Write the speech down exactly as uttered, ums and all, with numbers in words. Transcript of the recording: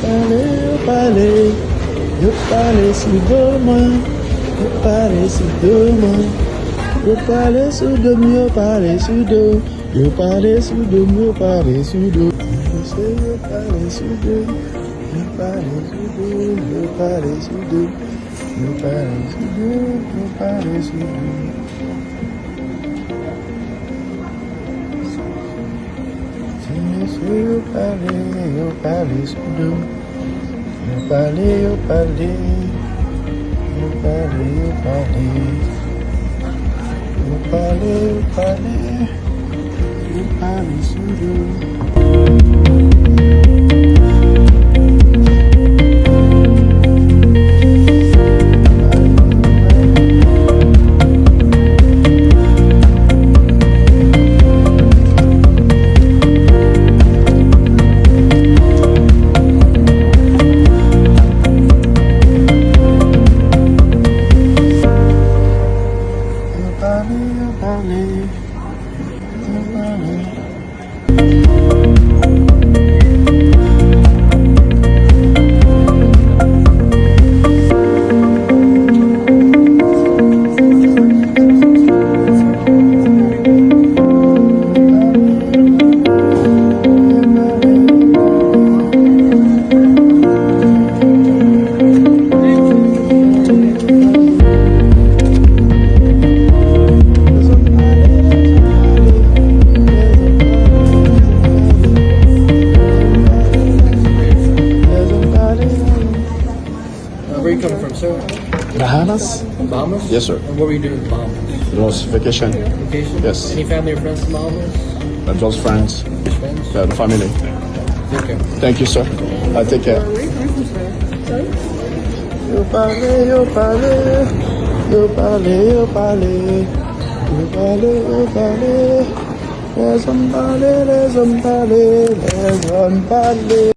Pale, yo pale, yo pale sou do mwen, yo pale sou do mwen, yo pale sou do m, yo pale sou do m, yo pale sou do m, yo pale sou do m. Mesye, yo pale sou do m, yo pale sou do m, yo pale sou do m, yo pale sou do m, yo pale sou do m. Ti mesye yo pale, yo pale sou do m. Yo pale, yo pale, yo pale, yo pale. Yo pale, yo pale, yo pale sou do m. Yo pale, yo pale, yo pale. Uh, where you coming from, sir? Bahamas? Bahamas? Yes, sir. And what were you doing in Bahamas? Just vacation. Vacation? Yes. Any family or friends in Bahamas? Uh, just friends. Just friends? Yeah, the family. Take care. Thank you, sir. I take care. Where are you coming from, sir? Sorry? Yo pale, yo pale, yo pale, yo pale, yo pale, yo pale. Lèzòm pale, lèzòm pale, lèzòm pale.